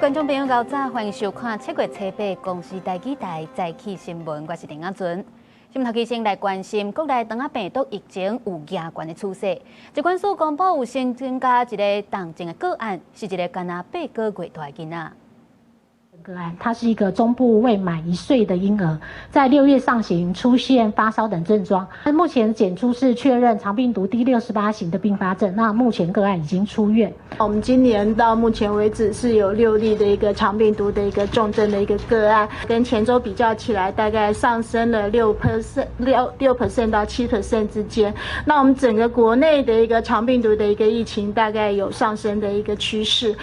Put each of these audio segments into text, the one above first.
觀眾朋友，早歡迎收看7月初8公視台語台早起新聞，我是林阿純。新聞頭先來關心國內腸仔病毒疫情有加懸的趨勢，疾管署公布有新增加一个重症的個案，是一个干焦8個月大的囡仔。個案，他是一個中部未滿1歲的嬰兒，在6月上旬出現發燒等症狀，那目前檢出是確認腸病毒D68型的併發症，那目前個案已經出院。我們今年到目前為止是有6例的一個腸病毒的一個重症的一個個案，跟前週比較起來，大概上升了6 percent 6% 到7% 之間。那我們整個國內的一個腸病毒的一個疫情，大概有上升的一個趨勢。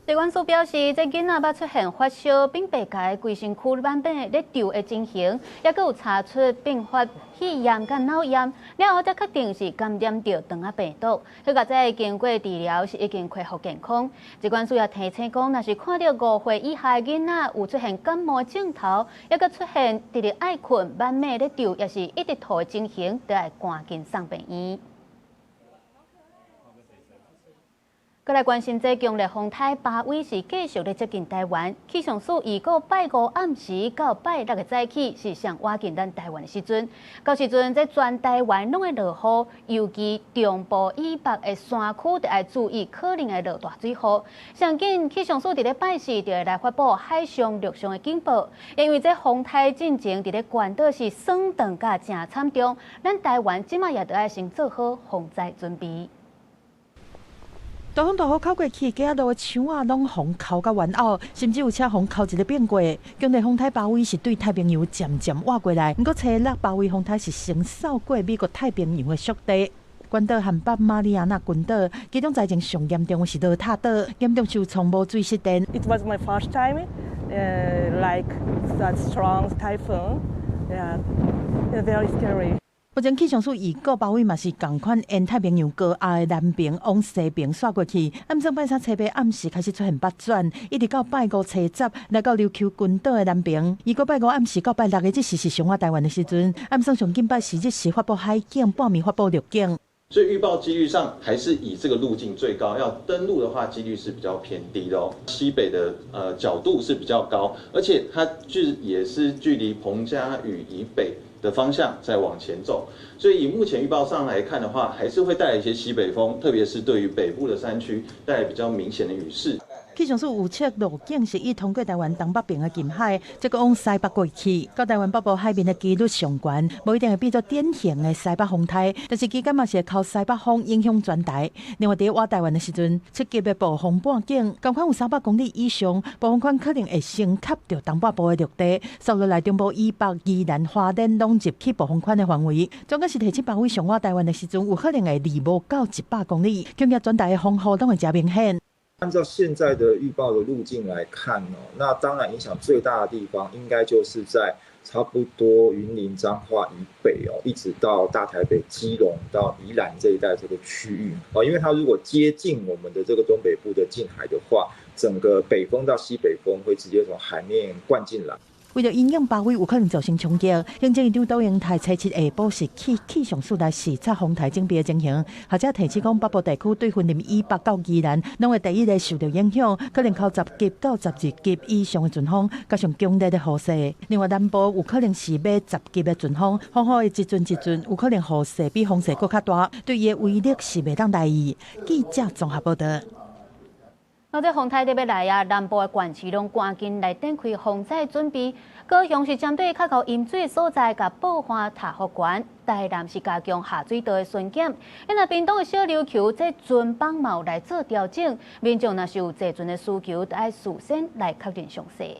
疾管署表示，這囡仔捌出現發燒、變白解、規身軀慢變咧脹的情形，抑閣有查出併發肺炎佮腦炎，了後才確定是感染著腸仔病毒。彼個在經過治療是已經恢復健康。疾管署也提醒講，若是看著5歲以下的囡仔有出現感冒症頭，抑閣出現直直愛睏、慢慢咧脹，抑是一直吐的情形，著愛趕緊送病院。閣來關心這強烈風颱巴威是繼續咧接近台灣，氣象署預告拜五暗時到拜六的早起是上倚近咱台灣的時陣。到時陣這全台灣攏會落雨，尤其中部以北的山區著愛注意可能會落大水雨。上緊氣象署佇咧拜四就會來發布海上、陸上的警報，因為這風颱進前佇咧關島是損斷甲誠慘重，咱台灣這馬也著愛先做好防災準備。大風大雨哭過去，街仔路的牆仔攏予風哭甲彎拗，甚至有車予風哭一个變過。強烈風颱巴威是對太平洋漸漸倚過來，毋過初六巴威風颱是先掃過美國太平洋的屬地。關島和北馬里亞納群島，其中災情上嚴重的是羅塔島，嚴重受創無水失電。 It was my first time, like that strong typhoon. Yeah, very scary. 目前氣象署預告，巴威嘛是仝款沿太平洋高壓的南爿往西爿徙過去。按算拜三初八暗時開始出現北轉，一直到拜五初十來到琉球群島的南爿。預告拜五暗時到拜六的日時是上倚台灣的時陣，按算上緊拜四日時發布海警，半暝發布陸警。所以預報幾率上還是以這個路徑最高，要登陸的話幾率是比較偏低的哦。西北的角度是比較高，而且它也是距離彭佳嶼以北的方向再往前走，所以以目前預報上來看的話，還是會帶來一些西北風，特別是對於北部的山區帶來比較明顯的雨勢。氣象署預測路徑是以通過台灣東北邊的近海，再閣往西北過去，到台灣北部海面的幾率上懸，無一定會變做典型的西北風颱，但是期間嘛是會靠西北風影響全台。另外，佇倚台灣的時陣，7級的暴風半徑，仝款有300公里以上，暴風圈可能會先吸著東北部的陸地，紲落來中部以北、宜蘭、花蓮攏入去暴風圈的範圍。總計是提醒巴威上倚台灣的時陣，有可能會離無到100公里，恐驚全台的風雨攏會誠明顯。按照現在的預報的路徑來看哦，那當然影響最大的地方應該就是在差不多雲林彰化以北哦，一直到大台北、基隆到宜蘭這一帶這個區域哦，因為它如果接近我們的這個東北部的近海的話，整個北風到西北風會直接從海面灌進來。為著因應巴威有可能造成衝擊，行政院長卓榮泰初七下晡是去氣象署來視察風颱準備的情形，學者提醒講，北部地區對雲林以北到宜蘭，攏會第一个受著影響，可能靠10級到12級以上的陣風，加上強烈的雨勢。另外南部有可能是欲10級的陣風，風雨會一陣一陣，有可能雨勢比風勢閣較大，對伊的威力是袂當大意。記者綜合報導。那這風颱欲來啊，南部的縣市攏趕緊來展開防災準備。高雄是針對較高淹水所在，共報岸塔予懸；台南是加強下水道的巡檢。那屏東的小琉球，這船枋嘛有來做調整，民眾若是有坐船的需求，著愛事先來確認詳細。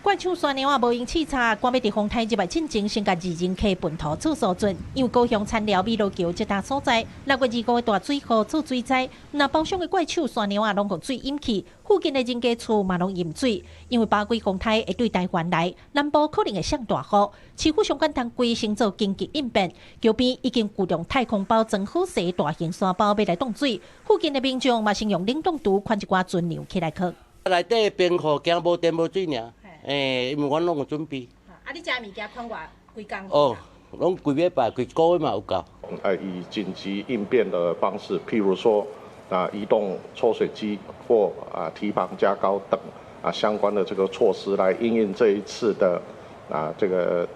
怪手山娘仔無閒試插，趕欲佇風颱入來進前，先共二人溪糞土做疏浚。因為高雄田寮美樂橋這搭所在，6月25的大水雨做水災，若包廂的怪手山娘仔攏予水淹去，附近的人家厝嘛攏淹水。因為巴威風颱會對台灣來，南部可能會上大雨。市府相關單位先做緊急應變，橋邊已經僱用太空包裝好勢大型沙包欲來擋水，附近的民眾嘛先用冷凍櫥款一寡存糧起來囥。內底冰庫驚無電無水爾。欸，因為阮攏有準備。啊，你這物件款偌幾工？哦，攏規禮拜、規個月嘛有夠。以緊急應變的方式，譬如說，啊移動抽水機或啊堤防加高等啊相關的這個措施，來因應這一次的啊這個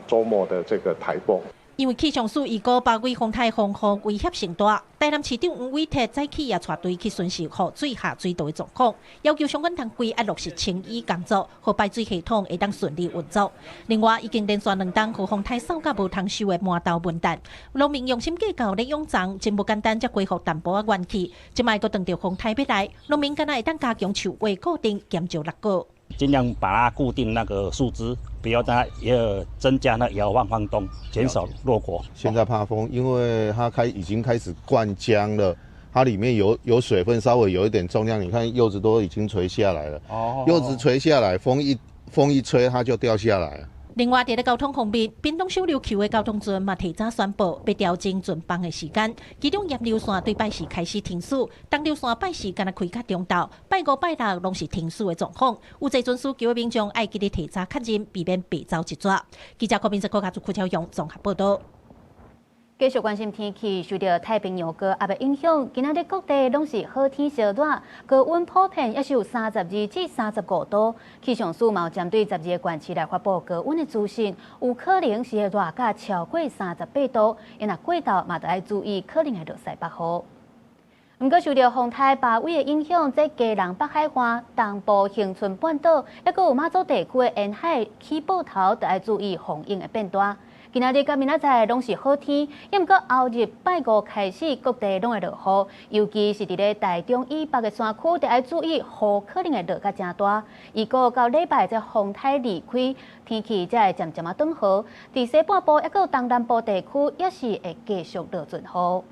週末的這個颱風。因為氣象署預估八月風颱風雨威脅性大，台南市長黃偉哲早起也帶隊去巡視雨水下水道的狀況，要求相關單位愛落實清淤工作，予排水系統會當順利運作。另外，已經連續兩冬予風颱掃甲無通收的饃頭文旦，農民用心計較咧養蠶，真無簡單，才恢復淡薄仔元氣。這擺閣當著風颱欲來，農民敢若會當加強樹位固定，減少落果。盡量把它固定那個樹枝，不要讓它也增加那搖晃晃動，減少落果。現在怕風，因為它已經開始灌漿了，它裡面有水分，稍微有一點重量。你看柚子都已經垂下來了，柚子垂下來，風一吹，它就掉下來。另外，佇咧交通方面，屏東小琉球的交通船嘛提早宣布欲調整船班的時間，其中鹽琉線對拜四開始停駛，東琉線拜四干焦開到中晝，拜五拜六攏是停駛的狀況。有坐船需求的民眾愛記得提早確認，避免白走一逝。記者郭明哲、郭家祖、郭超勇綜合報導。繼續關心天氣，受著太平洋高壓的影響，今仔日各地攏是好天燒熱，高溫普遍也是有32至35度。氣象署嘛有針對12个縣市來發布高溫的資訊，有可能是會熱甲超過38度，因若過晝嘛著愛注意，可能會落西北雨。毋過受著風颱巴威的影響，這基隆北海岸、東部恆春半島，抑閣有馬祖地區的沿海起報頭，著愛注意風湧會變大。今仔日佮明仔載攏是好天，抑毋過後日拜五開始，各地攏會落雨，尤其是佇咧台中以北的山區，著愛注意雨可能會落甲誠大。預估到禮拜這風颱離開，天氣才會漸漸仔轉好。佇西半部抑閣有東南部地區，也是會繼續落陣雨。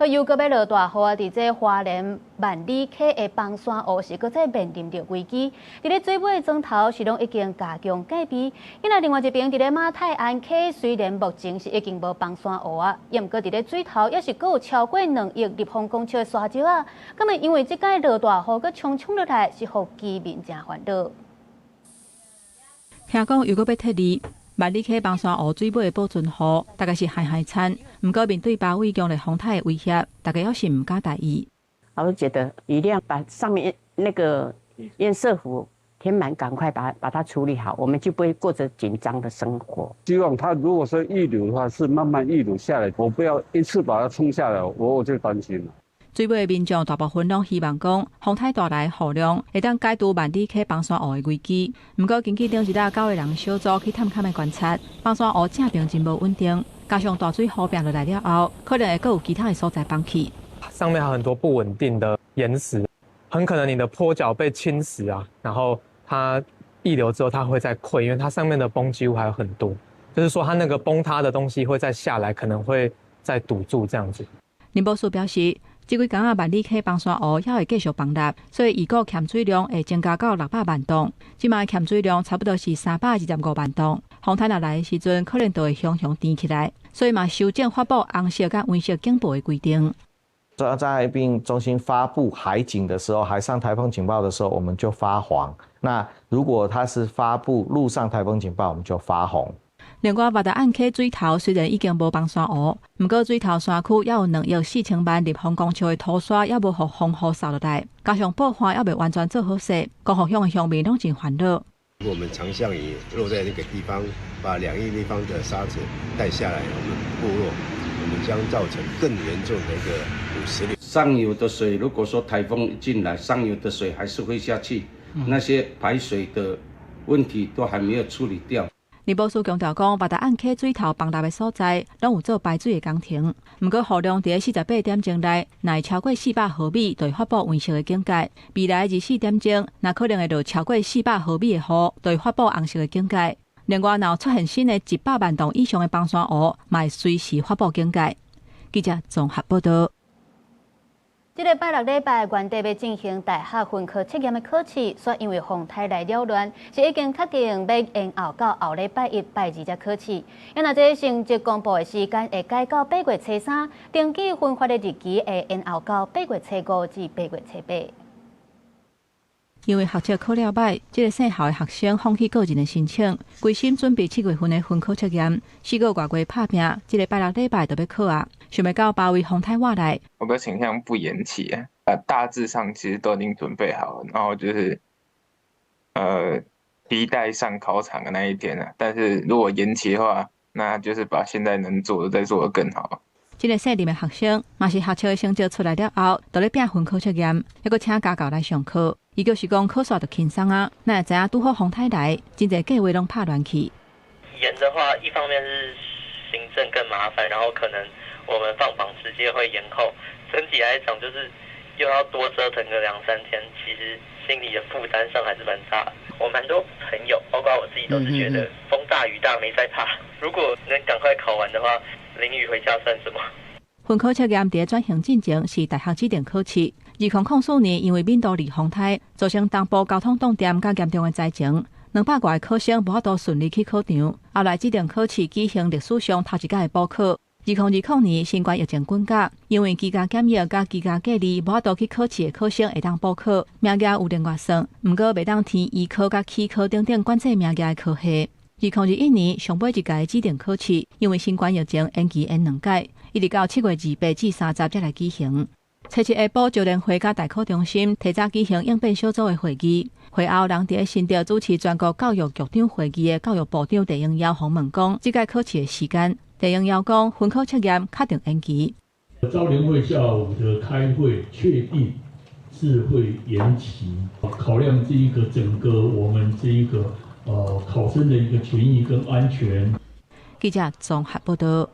又閣欲落大雨啊！佇這花蓮萬里溪的崩山湖是閣再面臨著危機。佇咧水尾莊頭是攏已經加強戒備。另外另外一邊佇咧馬太鞍溪雖然目前是已經無崩山湖啊，抑毋過佇咧水頭也是閣有超過2億立方公尺的沙石啊。敢會因為這擺落大雨閣沖沖落來，是予居民誠煩惱。聽講又閣欲撤離。萬里溪崩山湖水尾的保存湖，大概是海海產。毋過面對巴威強烈風颱的威脅，大家猶是毋敢大意。我就覺得雨量把上面那個堰塞湖填滿，趕快把它處理好，我們就不會過着緊張的生活。希望它如果說溢流的話，是慢慢溢流下來，我不要一次把它沖下來，我就擔心了。水尾的民眾大部分攏希望講，風颱帶來雨量會當解除萬里溪崩山湖的危機。毋過根據頂一日九个人小組去探勘的觀察，崩山湖正邊真無穩定，加上大水雨變落來了後，可能會閣有其他的所在崩去。上面還有很多不穩定的岩石，很可能你的坡腳被侵蝕啊，然後它溢流之後，它會再潰，因為它上面的崩積物還有很多，就是說它那個崩塌的東西會再下來，可能會再堵住這樣子。林博士表示，這幾工仔萬里溪崩山湖猶會繼續崩塌，所以預估欠水量會增加到600萬噸。這擺欠水量差不多是325萬噸。風颱若來的時陣，可能就會雄雄填起來，所以嘛修正發布紅色佮黃色警報的規定。災害應變中心發布海警的時候，海上颱風警報的時候，我們就發黃。那如果它是發布陸上颱風警報，我們就發紅。另外，馬大岸溪水頭雖然已經無崩山湖，毋過水頭山區猶有2億4千萬立方公尺的土沙，猶無予風雨掃落來，加上報岸猶未完全做好勢，光復鄉的鄉民攏真煩惱。我們長向雨落在那個地方，把2億立方的沙子帶下來，我們部落，我們將造成更嚴重的一個土石流。上游的水，如果說颱風一進來，上游的水還是會下去，那些排水的問題都還沒有處理掉。林博士強調講，馬達岸溪水頭崩塌的所在，攏有做排水的工程。毋過雨量佇48點鐘內，若超過400毫米，就會發布黃色的警戒；未來24點鐘，若可能會落超過400毫米的雨，就會發布紅色的警戒。另外，若有出現新的100萬噸以上的崩山湖，嘛會隨時發布警戒。記者綜合報導。這个拜六禮拜原定欲進行大學分科測驗的考試，煞因為風颱來擾亂，是已經確定欲延後到後禮拜一、拜二才考試。啊若這成績公布的時間會改到8月初3，登記分發的日期會延後到8月初5至8月初8。因為學測考了䆀，這个姓校的學生放棄個人的申請，規心準備7月份的分科測驗。四個外月拍拚，這个拜六禮拜就欲考啊。想袂到芭位風颱倚來。我比較傾向不延期啊，大致上其實都已經準備好，然後就是，期待上考場的那一天啊。但是如果延期的話，那就是把現在能做的再做得更好。這个細膩的學生，嘛是學測的成績出來了後，就咧拚分科測驗，猶閣請家教來上課。伊就是講考煞就輕鬆啊，哪會知影拄好風颱來，真濟計劃攏拍亂去。延的話，一方面是行政更麻煩，然後可能我們放榜時間會延後。整體來講，就是又要多折騰個兩三天，其實心理的負擔上還是蠻大。我蠻多朋友，包括我自己，都是覺得風大雨大沒在怕。如果能趕快考完的話，淋雨回家算什麼？分科測驗佇轉型進前是大學指定考試。2004年因為敏都麗風颱造成東部交通斷電佮嚴重的災情，200外个考生無法度順利去考場。後來指定考試舉行歷史上頭一擺的補考。2020年新冠疫情滾價，因為居家檢疫佮居家隔離，無法度去考試的考生會當補考，名額有另外算，毋過袂當填醫科佮齒科等等管制名額的科系。2021年上尾一屆指定考試，因為新冠疫情延期延兩屆，一直到7月28至30才來舉行。初七下晡，招聯會佮大考中心提早舉行應變小組的會議。會後，人佇新竹主持全國教育局長會議的教育部長鄭英耀訪問講，這屆考試的時間，鄭英耀講分科測驗確定延期。招聯會下午的開會確定是會延期，考量這一個整個我們這一個考生的一個權益跟安全。記者綜合報道。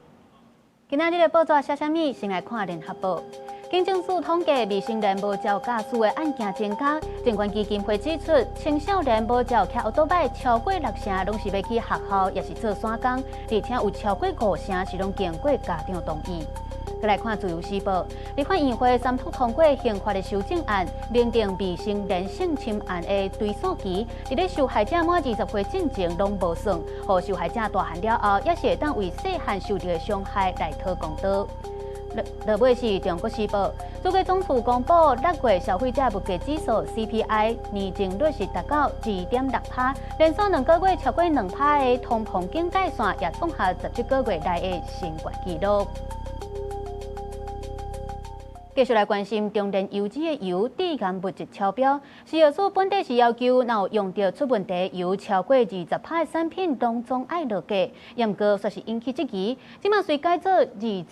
今仔日的報紙寫啥物？先來看聯合報。警政署統計未成年無照駕駛的案件增加。疾管基金會指出，青少年無照騎歐多擺超過六成，攏是欲去學校，抑是做散工，而且有超過五成是攏經過家長同意。閣來看《自由時報》，立法院會三讀通過刑法的修正案，明定未成年性侵案的追訴期，佇咧受害者滿20歲進前攏無算，予受害者大漢了後，也是會當為細漢受著的傷害來討公道。落尾是《中國時報》，主計總處公布6月消費者物價指數 CPI 年增率是達到2.6%，連續2個月超過2%的通膨警戒線，也創下17個月來的新高紀錄。繼續來關心中煉油脂的油致癌物質超標，食藥署本底是要求，若有用著出問題油超過20%的產品，攏總愛落架。毋過煞是引起質疑。這馬雖改做20%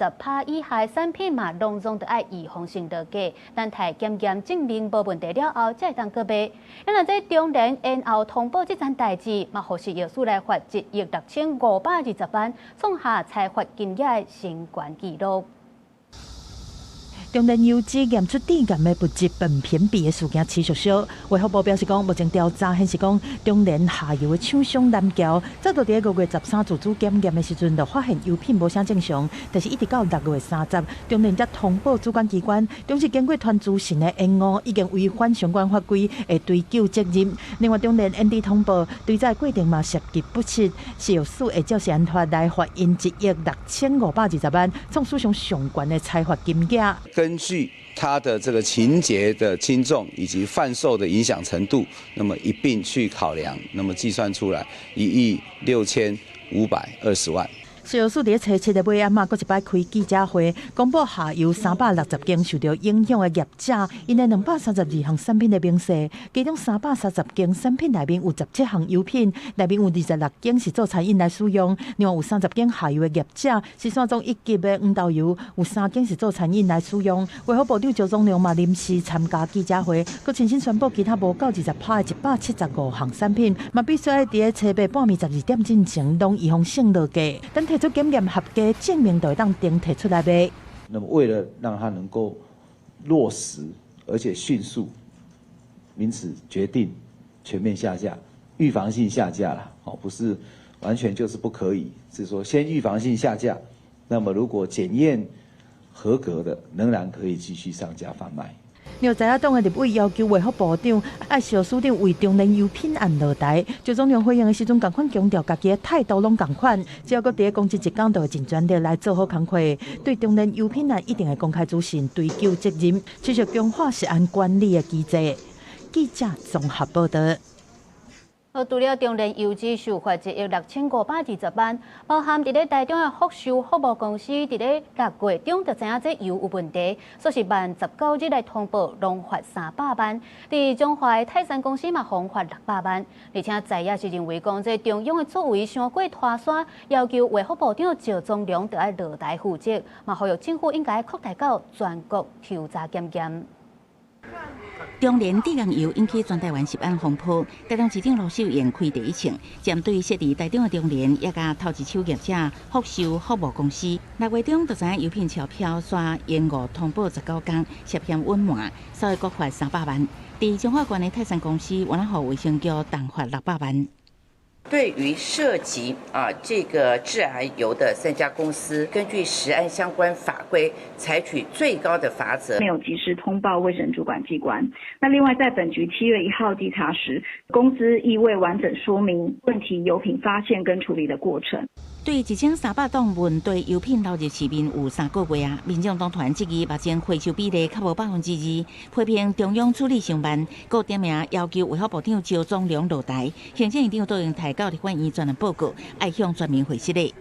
以下的產品嘛，攏總著愛預防性落架，等待檢驗證明無問題了後，才會當閣賣。若這中煉延後通報這樁代誌，嘛予食藥署來罰1億6520萬，創下裁罰金額的新懸紀錄。中煉油脂驗出致癌的物質苯偏芘的事件持續燒，衛福部表示講，目前調查顯示講，中煉下游的廠商南僑，早就佇5月13自主檢驗的時陣，就發現油品無啥正常，但是一直到6月30，中煉才通報主管機關，中是經過團資訊的延誤，已經違反相關法規，會追究責任。另外，中煉延遲通報，追責過程嘛涉及不實，食藥署會照食安法來罰𪜶1億6520萬，創史上上懸的裁罰金額。根據他的這個情節的輕重以及販售的影響程度，那麼一併去考量，那麼計算出來1億6520萬。食藥署佇初七的尾暗仔，閣一擺開記者會，公布下游360間受著影響的業者，𪜶的232項產品的明細，其中330間產品內面有17項油品，內面有26間是做餐飲來使用，另外有30間下游的業者是散裝一級的黃豆油，有3間是做餐飲來使用。衛福部長石宗良嘛臨時參加記者會，閣親身宣布其他無夠20%的175項產品，嘛必須愛佇咧初八半暝12點進前，攏預防性落架。等提出檢驗合格證明，就會當登提出來賣。那麼為了讓它能夠落實，而且迅速，因此決定全面下架，預防性下架啦，哦，不是完全就是不可以，是說先預防性下架。那麼如果檢驗合格的，仍然可以繼續上架販賣。有在野黨的立委要求衛福部長愛食藥署長為中煉油品案落台。石宗良回應的時陣，仝款強調家己的態度攏仝款，只要閣佇咧公職一工，就會盡全力來做好工課。對中煉油品案一定會公開資訊，追究責任，持續強化食安管理的機制。記者綜合報道。除了中煉油脂受罰1億6520萬，包含佇咧台中的福壽服務公司，佇咧6月中就知影這油有問題，所以慢19日來通報，攏罰300萬。佇彰化的泰山公司嘛，予罰600萬。而且在野是認為講，這中央的作為傷過拖捾，要求衛福部長趙宗龍著愛落台負責，嘛呼籲政府應該擴大到全國抽查檢驗。中煉致癌油引起全台灣食安風波，台中市長盧秀燕開第一槍，針對設佇台中的中煉，也佮頭一手業者福壽服務公司，6月中就知影油品超標，煞延誤通報19工，涉嫌隱瞞，所以閣罰300萬。佇彰化縣的泰山公司，原來予衛生局重罰600萬。對於涉及這個致癌油的三家公司，根據食安相關法規，採取最高的罰則。沒有及時通報衛生主管機關。那另外，在本局7月1號稽查時，公司亦未完整說明問題油品發現跟處理的過程。對1300檔問題油品流入市面有3個月啊，民眾黨團質疑目前回收比例較無2%，批評中央處理傷慢，閣點名要求衛福部長趙宗龍落台，行政院長杜英台到立法院專案報告，愛向全民回釋的。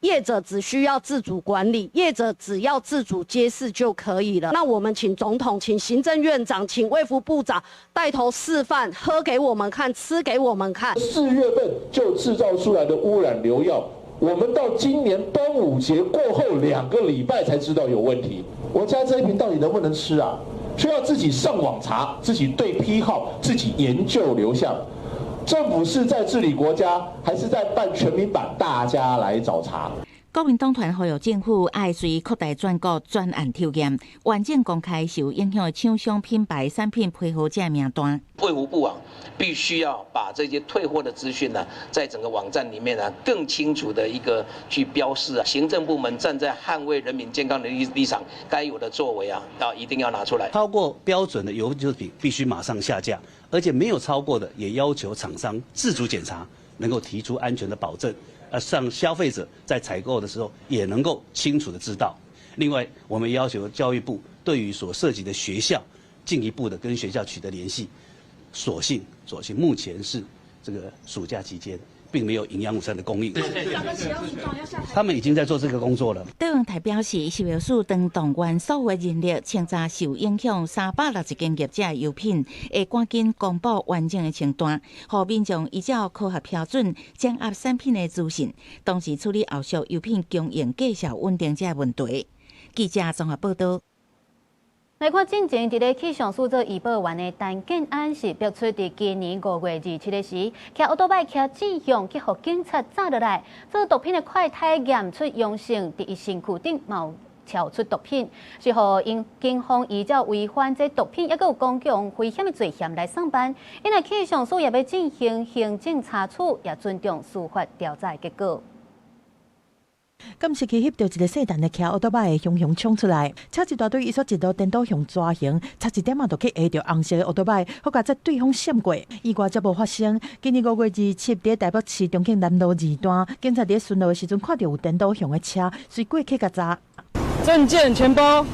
業者只需要自主管理，業者只要自主揭示就可以了。那我們請總統、請行政院長、請衛福部長帶頭示範，喝給我們看，吃給我們看。4月份就製造出來的污染流藥，我們到今年端午節過後2個禮拜才知道有問題。我家這一瓶到底能不能吃啊？需要自己上網查，自己對批號，自己研究流向。政府是在治理國家，還是在辦全民版？大家來找茬。國民黨團呼籲政府愛隨擴大全國專案抽驗，完整公開受影響的廠商品牌產品批號者名單。衛福部啊，必須要把這些退貨的資訊呢，在整個網站裡面呢，更清楚的一個去標示啊。行政部門站在捍衛人民健康的立場，該有的作為啊，一定要拿出來。超過標準的油製品必須馬上下架，而且沒有超過的，也要求廠商自主檢查，能夠提出安全的保證。讓消費者在採購的時候也能夠清楚的知道。另外，我們要求教育部對於所涉及的學校，進一步的跟學校取得聯繫。所幸，目前是這個暑假期間，並沒有營養午餐的供應。他們已經在做這個工作了。杜英台表示，食藥署當動員所有人力清查受影響360間業者的油品，會趕緊公布完整的清單，予民眾依照科學標準掌握產品的資訊，同時處理後續油品供應繼續穩定這個問題。記者綜合報道。來看進前佇咧氣象署做預報員的陳建安是爆出佇今年5月27日時，騎歐多擺騎志向去予警察紮落來，做毒品的快篩驗出陽性，佇伊身軀頂嘛有撨出毒品，是予𪜶警方依照違反這毒品抑閣有公共危險的罪嫌來送辦。因為氣象署也欲進行行政查處，也尊重司法調查的結果。監視器翕著一个細漢的騎歐多擺雄雄衝出來，車一大隊，伊煞一路顛倒向蛇行，差一點仔就去挨著紅色的歐多擺，予共這對方閃過。意外才無發生。今年5月27，佇台北市中慶南路2段，警察佇巡邏的時陣，看著有顛倒向的車，隨過去共查。證件、錢包。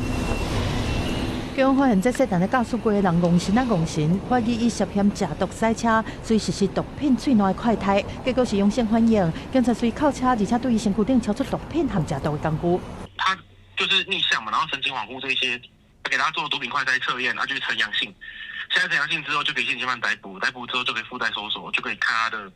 警方發現這細漢的駕駛過的人戇神啊戇神，懷疑伊涉嫌食毒駛車，所以實施毒品喙瀾的快篩，結果是陽性反應。警察隨扣車，而且對伊身軀頂撨出毒品和食毒的工具。他就是逆向嘛，然後神經恍惚這些，給他做毒品快篩測驗，他就呈陽性。現在呈陽性之後就可以現行犯逮捕，逮捕之後就可以附帶搜索，就可以看他的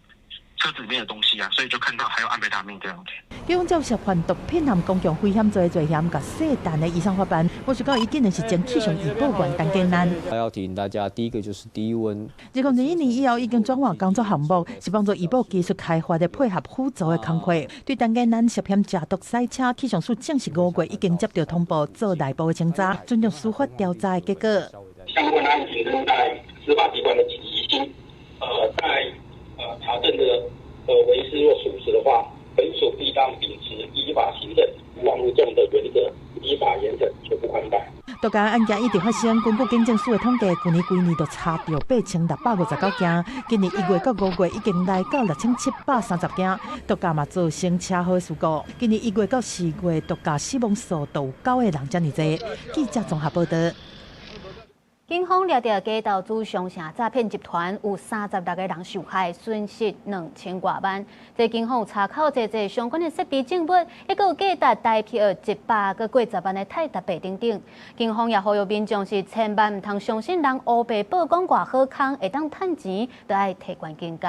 車子裡面的東西啊，所以就看到還有安非他命這樣子。警方就涉犯毒品和公共危險罪的罪嫌，共細漢的移送法辦。無想到伊竟然是前氣象預報員陳建安。要提醒大家，第一個就是低溫。2021年以後已經轉換工作項目，是幫助預報技術開發的配合輔助的工課。對陳建安涉嫌食毒駛車，氣象署正式5月已經接到通報，做內部的清查，尊重司法調查的結果。相關案情正在司法機關的提醒，在查證的為是若屬實的話，本署必當秉持依法行政、無枉勿縱的原則，依法嚴懲，絕不寬待。毒駕案件一直發生，根據警政署的統計，去年規年就查著8659件，今年1月到5月已經來到6730件，毒駕嘛造成車禍事故。今年1月到4月，毒駕死亡數都有9個人遮爾濟。記者綜合報道。警方掠著假投資商城詐騙集團，有36個人受害，損失2000外萬。這警方有查扣濟濟相關的設備證物，抑閣有價值台幣100閣過10萬的泰達幣等等。警方也呼籲民眾是千萬毋通相信人烏白報講偌好康，會當趁錢，都愛提懸警覺。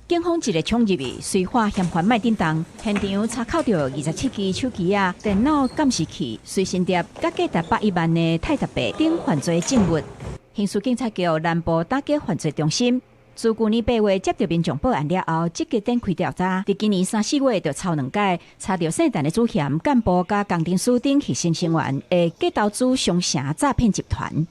警方一个衝入去，綏化嫌犯麥叮當，現場查扣著27支手機仔、電腦監視器、隨身碟，佮價值110萬的泰達幣等犯罪證物。刑事警察局南部打擊犯罪中心，自舊年8月接著民眾報案了後，積極展開調查。佇今年三四月就頭兩擺查著聖誕的主嫌幹部佮工程師等核心成員的假投資商城詐騙集團。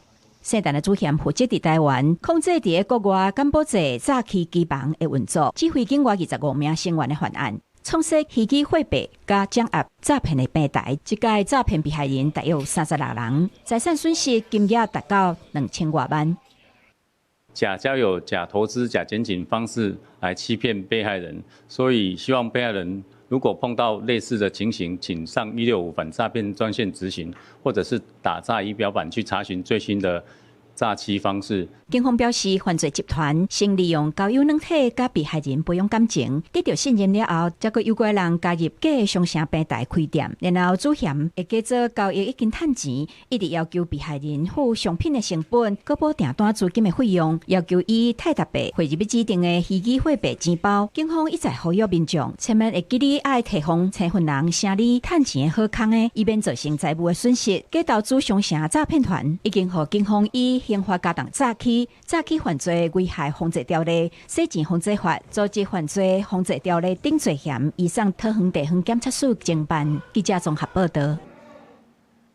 聖誕的主嫌負責佇台灣控制佇個國外柬埔寨詐欺機房的運作，指揮境外25名成員的犯案，創設虛擬貨幣佮掌握詐騙的平台。這屆詐騙被害人大約有36人，財產損失金額達到2000外萬。假交友、假投資、假檢警方式來欺騙被害人，所以希望被害人如果碰到類似的情形，請上165反詐騙專線諮詢，或者是打詐儀表板去查詢最新的詐欺方式。警方表示，犯罪集團先利用交友軟體佮被害人培養感情，得著信任了後，才閣誘拐人加入假商城平台開店，然後主嫌會假做交易已經趁錢，一直要求被害人付商品的成本、閣補訂單資金的費用，要求以泰達幣匯入去指定的虛擬貨幣錢包。警方一再呼籲民眾，千萬會記得愛提防身份人聲稱趁錢的好康的，以免造成財物的損失。假投資商城詐騙團已經予警方以刑法加重詐欺、詐欺犯罪危害防制條例、洗錢防制法、組織犯罪防制條例等罪嫌，移送桃園地方檢察署偵辦。記者綜合報導。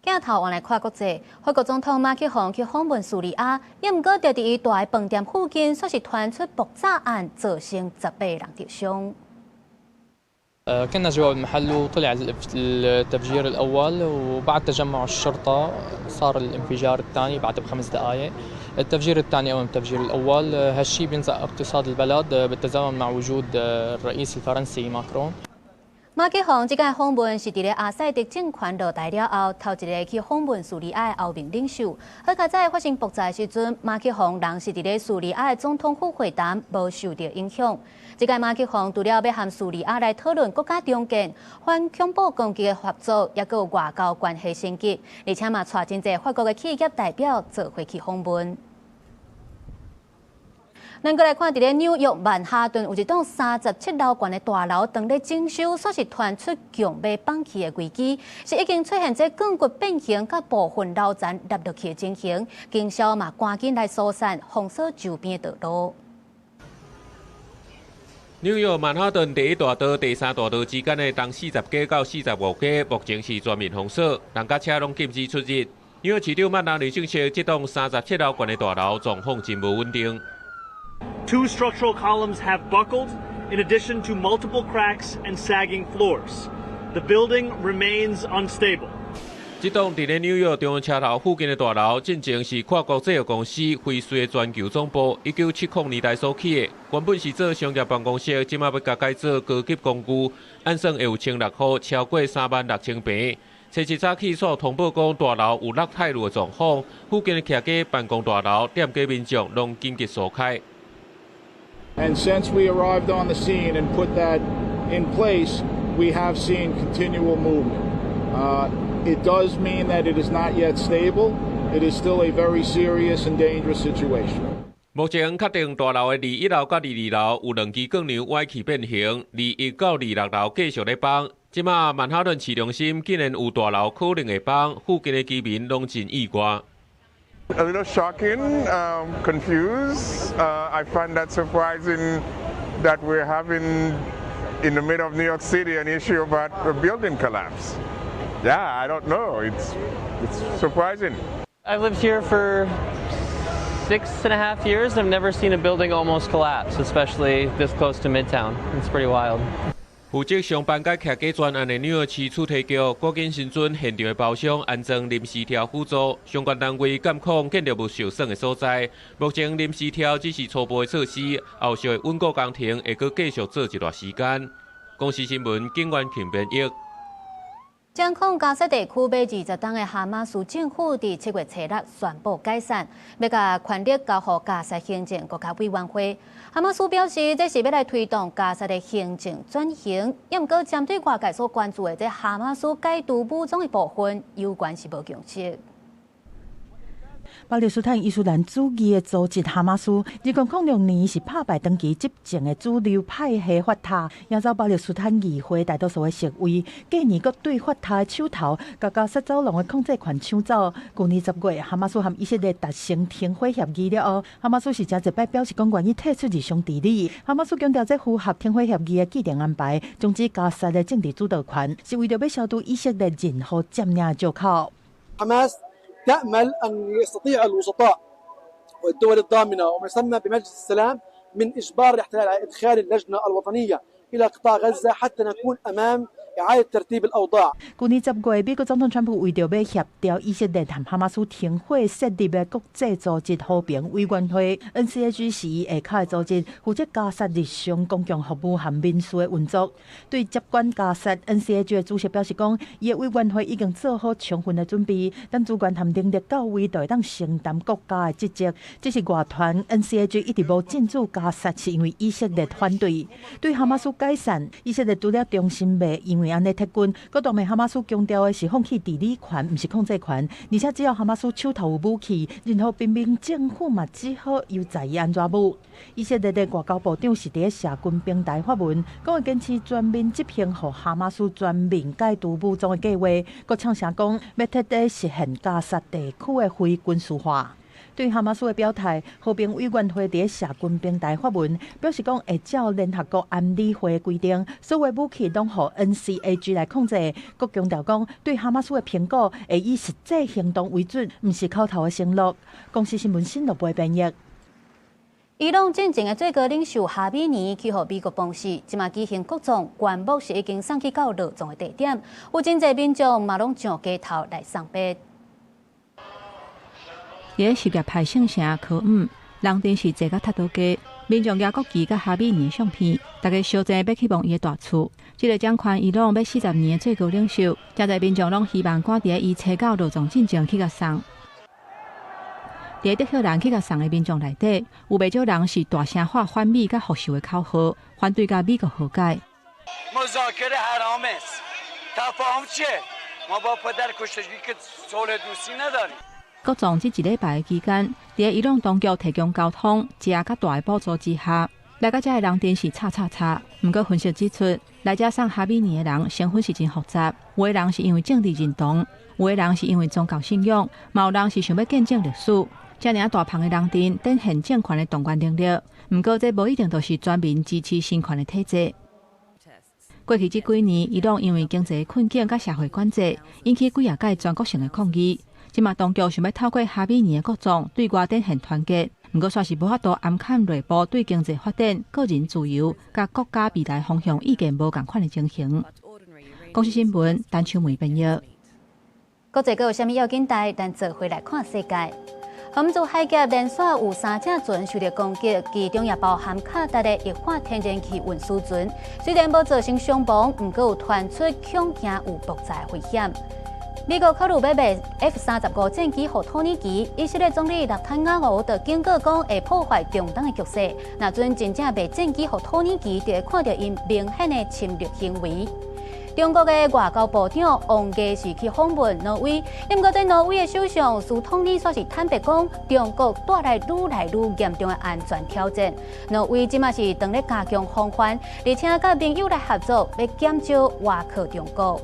鏡頭換來看國際，法國總統馬克宏去訪問敘利亞，也毋過就佇伊蹛的飯店附近，煞是傳出爆炸案，造成18個人受傷。 كنا جوا بالمحل وطلع التفجير الأول وبعد تجمع الشرطة صار الانفجار الثاني بعد ب5 دقائق. التفجير الثاني أقوى من التفجير الأول. هالشيء بينزع اقتصاد البلد بالتزامن مع وجود الرئيس الفرنسي ماكرون. 馬克宏這擺訪問是佇咧阿薩德政權落台了後，頭一个去訪問敘利亞的歐盟領袖。好佳哉發生爆炸的時陣，馬克宏人是佇咧敘利亞的總統府會談，無受著影響。這擺馬克宏除了欲和敘利亞來討論國家重建、反恐怖攻擊的合作，抑閣有外交關係升級，而且嘛𤆬真濟法國的企業代表做伙去訪問。咱閣來看，佇咧紐約曼哈頓有一棟37樓懸的大樓，當咧整修，煞是傳出強欲崩去的危機，是已經出現這鋼骨變形、佮部分樓層凹落去的情形。警消嘛趕緊來疏散，封鎖周邊的道路。紐約曼哈頓第一大道、第三大道之間的東40街到45街，目前是全面封鎖，人佮車攏禁止出入。紐約市長曼達尼證實，這棟37樓懸的大樓狀況真無穩定。 Two structural columns have buckled, in addition to multiple cracks and sagging floors. The building remains unstable. 這棟佇咧紐約中央車頭附近的大樓，進前是跨國製藥公司輝瑞的全球總部，1970年代所起的，原本是做商業辦公室，這馬欲共改做高級公寓，按算會有1600戶，超過3萬6千坪。初七早起煞通報講大樓有落太路的狀況，附近的徛家辦公大樓、店家民眾攏緊急疏開。 And since we arrived on the scene and put that in place, we have seen continual movement. It does mean that it is not yet stable. It is still a very serious and dangerous situation. 目前確定大樓的21樓佮22樓有兩支鋼梁歪去變形，21到26樓繼續咧崩。這馬曼哈頓市中心竟然有大樓可能會崩，附近的居民攏真意外。 A little shocking, confused. I find that surprising that we're having in the middle of New York City an issue about a building collapse. Yeah, I don't know. It's surprising. I've lived here for 6.5 years. I've never seen a building almost collapse, especially this close to Midtown. It's pretty wild. 負責上班佮徛家專案的紐約市厝提局，趕緊尋準現場的包廂安裝臨時柱輔助，相關單位監控建築物受損的所在。目前臨時柱只是初步的措施，後續的穩固工程會閣繼續做一段時間。公視新聞，警員慶編譯。掌控加沙地區欲20冬的哈馬斯政府，佇7月初6宣布解散，欲共權力交予加沙行政國家委員會。哈馬斯表示，這是欲來推動加沙的行政轉型。也毋過，針對外界所關注的這哈馬斯解除武裝的部分，有關是無共識。巴勒斯坦伊斯蘭主義的組織哈馬斯，2006年是拍敗長期執政的主流派系法塔，贏走巴勒斯坦議會大多數的席位。隔年閣對法塔的手頭，共加薩走廊的控制權搶走。舊年10月，哈馬斯和以色列達成停火協議了後，哈馬斯是誠濟擺表示講願意退出日常治理。哈馬斯強調這符合停火協議的既定安排，終止加薩的政治主導權，是為著欲消除以色列任何佔領的藉口。 تأمل أن يستطيع الوسطاء والدول الضامنة وما يسمى بمجلس السلام من إجبار الاحتلال على إدخال اللجنة الوطنية إلى قطاع غزة حتى نكون أمام إعادة ترتيب الأوضاع。舊年10月，美國總統川普為著欲協調以色列和哈馬斯停火設立的國際組織和平委員會（NCAG）是伊下跤的組織，負責加薩日常公共服務和民事的運作。對接管加薩 NCAG 的主席表示講，伊的委員會已經做好充分的準備，等資源和能力到位，就會當承擔國家的職責。只是外傳 NCAG 一直無進駐加薩，是因為以色列反對。對哈馬斯解散，以色列除了忠心袂因為按呢撤軍，閣當面哈馬斯強調的是放棄治理權，毋是控制權。而且只要哈馬斯手頭有武器，任何平民政府嘛只好由在伊按怎舞。以色列的外交部長是佇咧社群平台發文，講會堅持全面執行予哈馬斯全面解除武裝的計劃，閣唱聲講欲徹底實現加薩地區的非軍事化。對哈馬斯的表態，和平委員會佇咧社群平台發文，表示講會照聯合國安理會規定，所有武器攏予 NCAG 來控制。閣強調講，對哈馬斯的評估會以實際行動為準，毋是口頭的承諾。公視新聞新羅播編譯。伊朗進前的最高領袖哈米尼去予美國崩死，這馬舉行國葬，棺木是已經送去到落葬的地點，有真濟民眾嘛攏上街頭來送別。佇咧什葉派聖城科姆，人陣是濟甲踢倒街，民眾舉國旗佮哈米尼的相片，大家相爭欲去望伊的大厝。這个掌權伊朗欲40年的最高領袖，誠濟民眾攏希望趕佇咧伊初九落葬進前去共送。佇咧德黑蘭去共送的民眾內底，有袂少人是大聲喊反美佮復仇的口號，反對佮美國和解。 مذاکره حرام است تفاهم چیه ما با پدر کشتگی که صلح دوستی نداریم 國葬這一禮拜的期間，佇伊朗當局提供交通、食佮大的補助之下，來到遮的人真是吵吵吵。毋過分析指出，來遮送哈米尼的人身份是真複雜，有的人是因為政治認同，有的人是因為宗教信仰，嘛有人是想欲見證歷史。遮爾大澎的人陣，展現政權的動員能力。毋過這無一定就是全民支持新權的體制。過去這幾年，伊朗因為經濟困境佮社會管制，引起幾若擺全國性的抗議。這馬當局想欲透過哈米尼的國葬對外展現團結，毋過煞是無法度掩蓋內部對經濟發展、個人自由佮國家未來方向意見無仝款的情形。公視新聞，陳秋梅編譯。國際閣有啥物要緊代？咱做伙來看世界。荷姆茲海峽連續有三隻船受著攻擊，其中也包含卡達的液化天然氣運輸船。雖然無造成傷亡，毋過有傳出恐驚有爆炸危險。美國考慮欲賣 F-35戰機予土耳其，以色列總理內坦亞胡就警告講會破壞中東的局勢。若準真正賣戰機予土耳其，就會看著𪜶明顯的侵略行為。中國的外交部長王毅是去訪問挪威，毋過這挪威的首相斯通爾煞是坦白講，中國帶來愈來愈嚴重的安全挑戰。挪威這馬是當咧加強防範，而且佮盟友來合作，欲減少倚靠中國。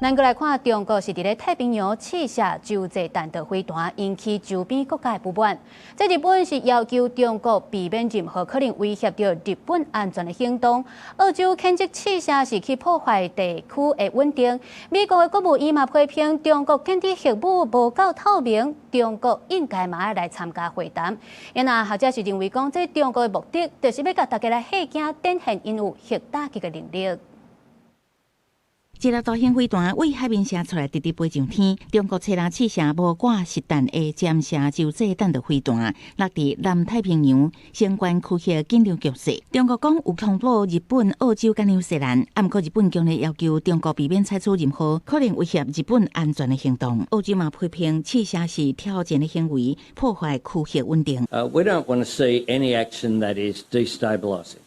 咱閣來看，中國是佇咧太平洋試射洲際彈道飛彈，引起周邊國家的不滿。這日本是要求中國避免任何可能威脅著日本安全的行動。澳洲譴責試射是去破壞地區的穩定。美國的國務院嘛批評中國建置核武無夠透明，中國應該嘛愛來參加會談。因那學者是認為講，這中國的目的就是欲共大家來嚇驚，展現𪜶有核打擊的能力。一粒大型飛彈對海面射出來，直直飛上天。中國初六試射無掛實彈的尖射洲際彈道飛彈，落佇南太平洋，相關區域緊張局勢。中國講有通報日本、澳洲佮紐西蘭，啊，毋過日本強烈要求中國避免採取任何可能威脅日本安全的行動。澳洲嘛批評試射是挑戰的行為，破壞區域穩定。 We don't want to see any action that is destabilising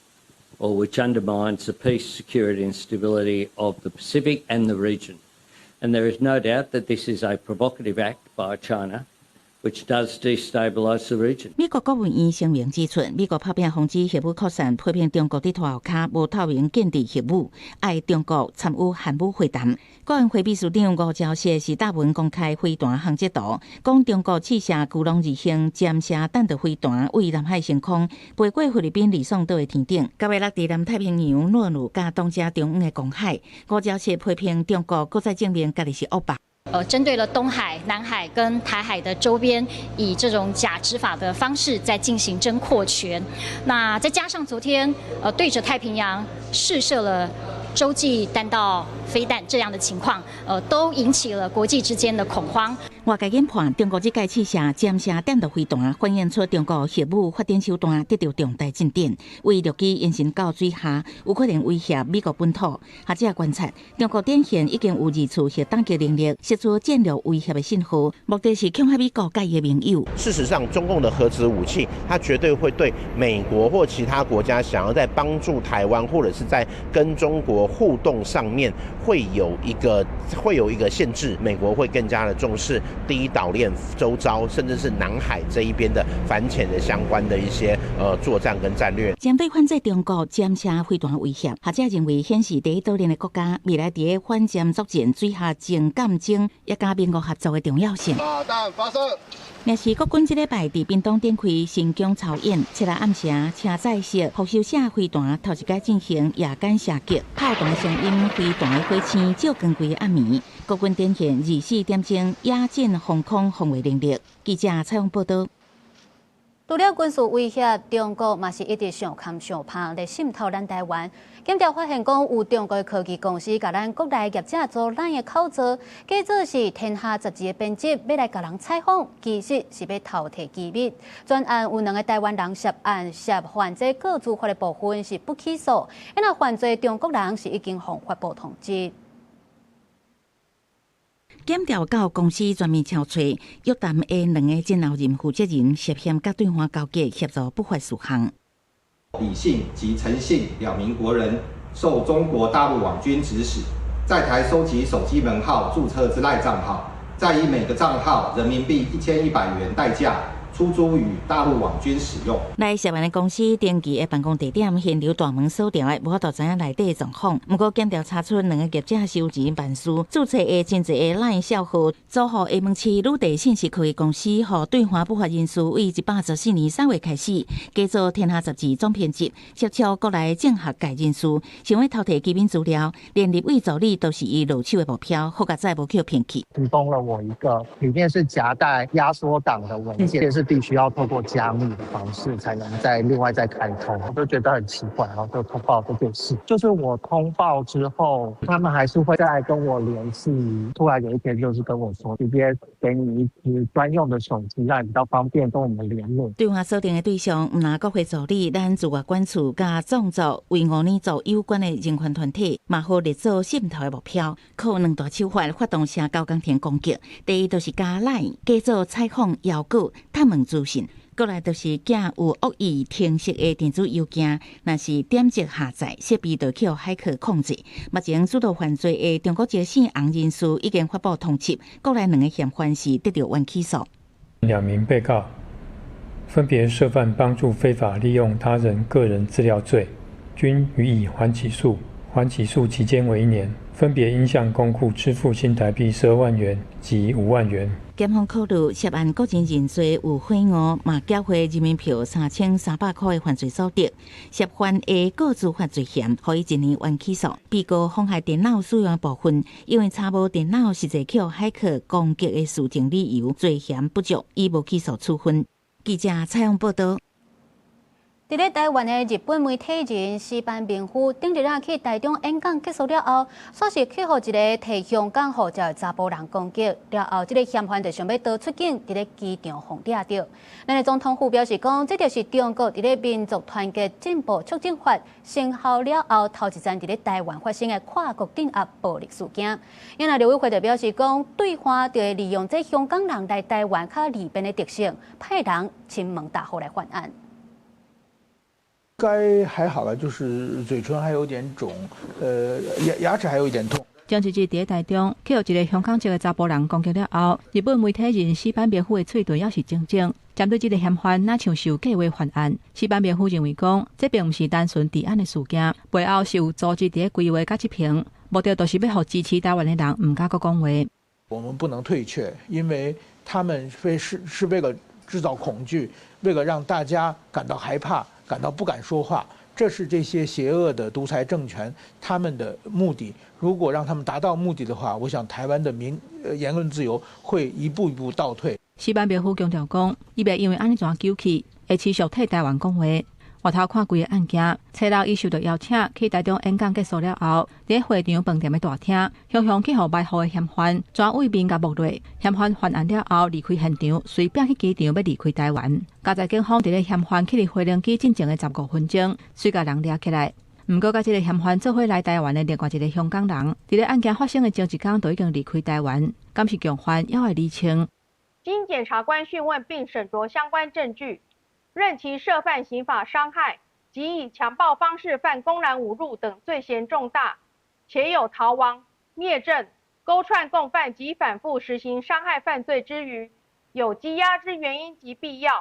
or which undermines the peace, security and stability of the Pacific and the region. And there is no doubt that this is a provocative act by China, which does destabilise the region. 美國國務院聲明指出，美國拍拚防止核武擴散，批評中國佇塗後跤無透明建置核武，愛中國參與核武會談。國安會秘書長吳釗燮是貼文公開飛彈航跡圖，講中國試射巨龍二型尖射彈道飛彈，對南海升空，飛過菲律賓呂宋島的天頂，到尾落佇南太平洋諾魯佮東加中央的公海。吳釗燮批評中國閣再證明家己是惡霸。針對了東海、南海跟台海的周邊，以這種假執法的方式在進行爭擴權。那再加上昨天，對着太平洋試射了洲際彈道飛彈這樣的情況，都引起了國際之間的恐慌。外界研判，中國這屆試射尖射彈道飛彈，反映出中國核武發展手段得到重大進展，對陸基延伸到水下，有可能威脅美國本土。學者觀察，中國展現已經有二次核打擊能力，釋出戰略威脅的信號，目的是恐嚇美國佮伊的盟友。事實上，中共的核子武器，它絕對會對美國或其他國家想要在幫助台灣，或者是在跟中國互動上面，會有一個限制。美國會更加的重視第一島鏈周遭，甚至是南海這一邊的反潛的相關的一些作戰跟戰略。針對反制中國尖射飛彈威脅，學者認為顯示第一島鏈的國家未來佇反潛作戰、水下情感戰，也佮盟國合作的重要性。導彈發射。若是國軍這禮拜佇屏東展開神弓操演，七日暗時車載式復仇者飛彈頭一擺進行夜間射擊，炮彈聲音、飛彈的火星照光規個暗暝。國軍展現24點鐘野戰防空防衛能力。記者採訪報導。除了軍事威脅，中國嘛是一直上坎上拍來滲透咱台灣。檢調發現講，有中國的科技公司共咱國內業者做 LINE 的口座，假做是天下雜誌的編輯，欲來共人採訪，其實是欲偷提機密。全案有兩个台灣人涉案涉犯這個資法的部分是不起訴，那犯罪中國人是已經予發布通緝。檢調到公司全面抄揣，約談的兩个前後任負責人涉嫌佮對岸勾結協助不法事項。李姓及陳姓兩名國人受中國大陸網軍指使，在台收集手機門號註冊之 LINE 帳號，再以每個帳號人民幣1100元代價，出租予大陸網軍使用。來涉案的公司登記的辦公地點，現場大門鎖牢的，無法度知影內底狀況。毋過檢調查出兩个業者收錢辦事，註冊的真濟个 LINE 帳號，租予廈門市魯地信息科技公司，予對岸不法人士對114年3月開始，假做天下雜誌總編輯，接觸國內政學界人士，想欲偷提機密資料，連立委助理都是伊落手的目標，好佳哉無去騙去。提供了我一個裡面是夾帶壓縮檔的文件，是必須要透過加密的方式才能再另外再開通，我就覺得很奇怪，然後就通報這件事。就是我通報之後，他們還是會再跟我聯繫。突然有一天，就是跟我說，直接給你一支專用的手機，讓你比較方便跟我們聯絡。對岸鎖定的對象，毋但國會助理、咱駐外館處佮藏族維吾爾族有關的人權團體，嘛予列做滲透的目標。靠兩大手法發動社交工程攻擊。第一，就是加 LINE，假做採訪邀稿、探問資訊；過來就是寄有惡意程式的電子郵件，若是點擊下載設備，就去予駭客控制。目前主導犯罪的中國籍姓洪人士已經發布通緝，國內兩个嫌犯是得著緩起訴。兩名被告分別涉犯幫助非法利用他人個人資料罪，均予以緩起訴，緩起訴期間為1年，分別應向公庫支付新台幣12萬元及5萬元。檢方考慮涉案個人認罪有悔誤，嘛繳回人民票3300塊的犯罪所得。涉犯的個資法罪嫌，予伊1年緩起訴。被告妨害電腦使用部分，因為查無電腦實際予駭客攻擊的事證理由，罪嫌不足，以無起訴處分。記者採訪報導。佇咧台灣的日本媒體人矢板明夫，頂日仔去台中演講結束了後，煞是去予一个提香港護照的查埔人攻擊，了後這个嫌犯就想欲逃出境，佇咧機場予掠著。咱的總統府表示講，這就是中國佇咧民族團結進步促進法生效了後，頭一站佇咧台灣發生的跨國鎮壓暴力事件。因為陸委會就表示講，對岸就會利用這香港人來台灣較利便的特性，派人親門踏戶來犯案。該還好啦，就是嘴唇還有點腫，牙齒還有一點痛。前一日佇台中，去予一个香港籍的查埔人攻擊了後，日本媒體人矢板明夫的喙唇猶是腫腫。針對這个嫌犯，若像是有計劃犯案。矢板明夫認為講，這並毋是單純治安的事件，背後是有組織佇咧規劃佮執行，目的就是欲予支持台灣的人毋敢閣講話。我們不能退卻，因為他們非是為了製造恐懼，為了讓大家感到害怕。感到不敢說話，這是這些邪惡的獨裁政權他們的目的。如果讓他們達到目的的話，我想台灣的言論自由會一步一步倒退。矢板明夫強調講，伊袂因為按呢怎糾氣，會持續替台灣講話。外頭看規个案件，初六伊受到邀請去台中演講結束了後，佇會場飯店的大廳，雄雄去予埋伏的嫌犯轉位面共摸落，嫌犯犯案了後離開現場，隨便去機場欲離開台灣。佳哉警方佇咧嫌犯去佇飛行機進前的15分鐘，隨共人掠起來。毋過，佮這个嫌犯做伙來台灣的另外一个香港人，佇咧案件發生的前一工就已經離開台灣，敢是共犯猶會釐清。經檢察官訊問並審酌相關證據，認其涉犯刑法傷害及以強暴方式犯公然侮辱等罪嫌重大，且有逃亡、滅證、勾串共犯及反覆實行傷害犯罪之虞，有羈押之原因及必要，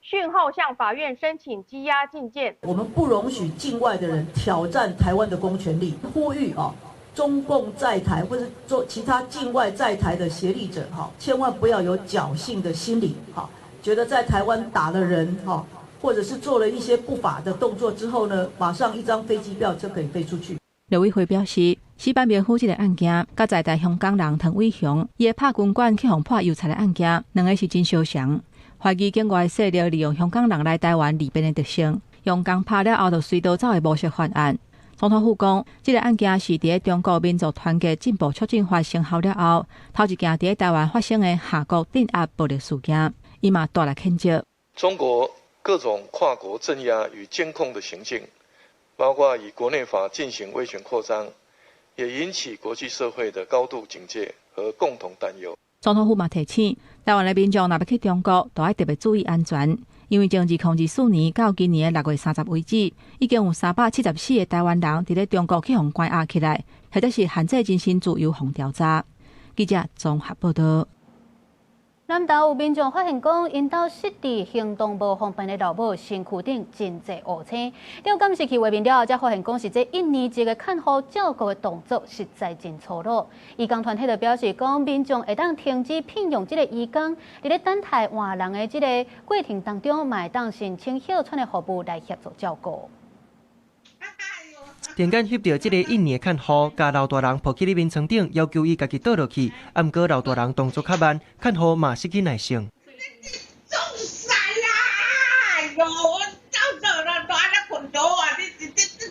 訊後向法院申請羈押禁見。我們不容許境外的人挑戰台灣的公權力，呼籲啊，中共在台或者做其他境外在台的協力者，哈，千萬不要有僥倖的心理，哈。覺得在台灣打了人，哈，或者是做了一些不法的動作之後呢，馬上一張飛機票就可以飛出去。陸委會表示，矢板明夫這个案件，佮在台香港人唐偉雄，伊的拍軍管去予潑油漆的案件，兩个是真相像。懷疑境外勢力利用香港人來台灣利便的特性，用共拍了後就隨逃走的模式犯案。總統府講，這个案件是佇咧中國民族團結進步促進法生效了後，頭一件佇咧台灣發生的跨國鎮壓暴力事件。伊嘛大力譴責中國各種跨國鎮壓與監控的行徑，包括以國內法進行威權擴張，也引起國際社會的高度警戒和共同擔憂。總統府嘛提醒，台灣的民眾若欲去中國，都愛特別注意安全，因為從2024年到今年的6月30為止，已經有374個台灣人佇咧中國去予關押起來，或者是限制人身自由予調查。記者綜合報道。南投有民眾發現講，𪜶兜失智行動無方便的老母身軀頂真濟烏青。調監視器畫面了後，才發現講是這印尼籍的看護照顧的動作實在真粗魯。義工團體就表示講，民眾會當停止聘用這个移工，佇咧等待換人的這个過程當中，嘛會當申請哮喘的服務來協助照顧。突然間翕著這个印尼的看護，共老大人抱去咧眠床頂，要求伊家己倒落去。啊，毋過老大人動作較慢，看護嘛失去耐性。創啥啦！哎喲，我走走了，蹛咧睏著啊！你